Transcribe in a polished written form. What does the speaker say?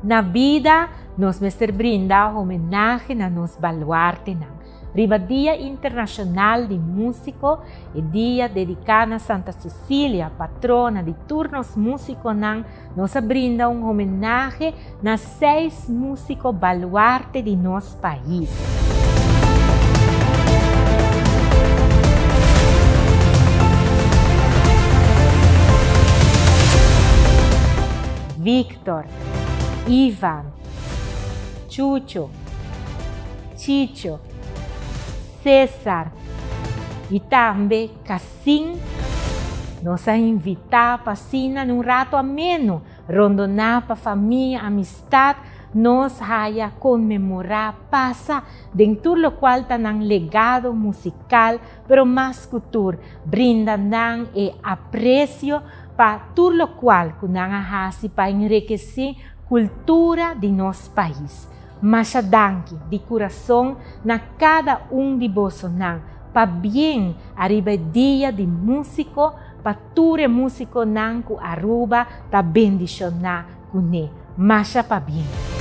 Na bida nos mester brinda homenahe na nos baluartenan. Riba Dia Internashonal di Músiko, e dia dediká na Santa Cecilia, patrona di tur nos músikonan, nos a brinda un homenahe na seis músiko baluarte di nos pais. Victor, Ivan, Chucho, Chicho, Cesar y tambe Casin. Nos a invita pa asina un rato ameno, rondona pa famia, amistad, nos haya conmemora pasa den tur locual ta nan legado musical, pero mas cu tur, brinda nan e aprecio pa tur locual cu nan a haci pa enriquece cultura di nos pais. Masha danki di curason na cada un di bosonan. Pabien ariba e Dia di Musico pa tur e musiconan cu Aruba ta bendiciona cune. Masha pabien.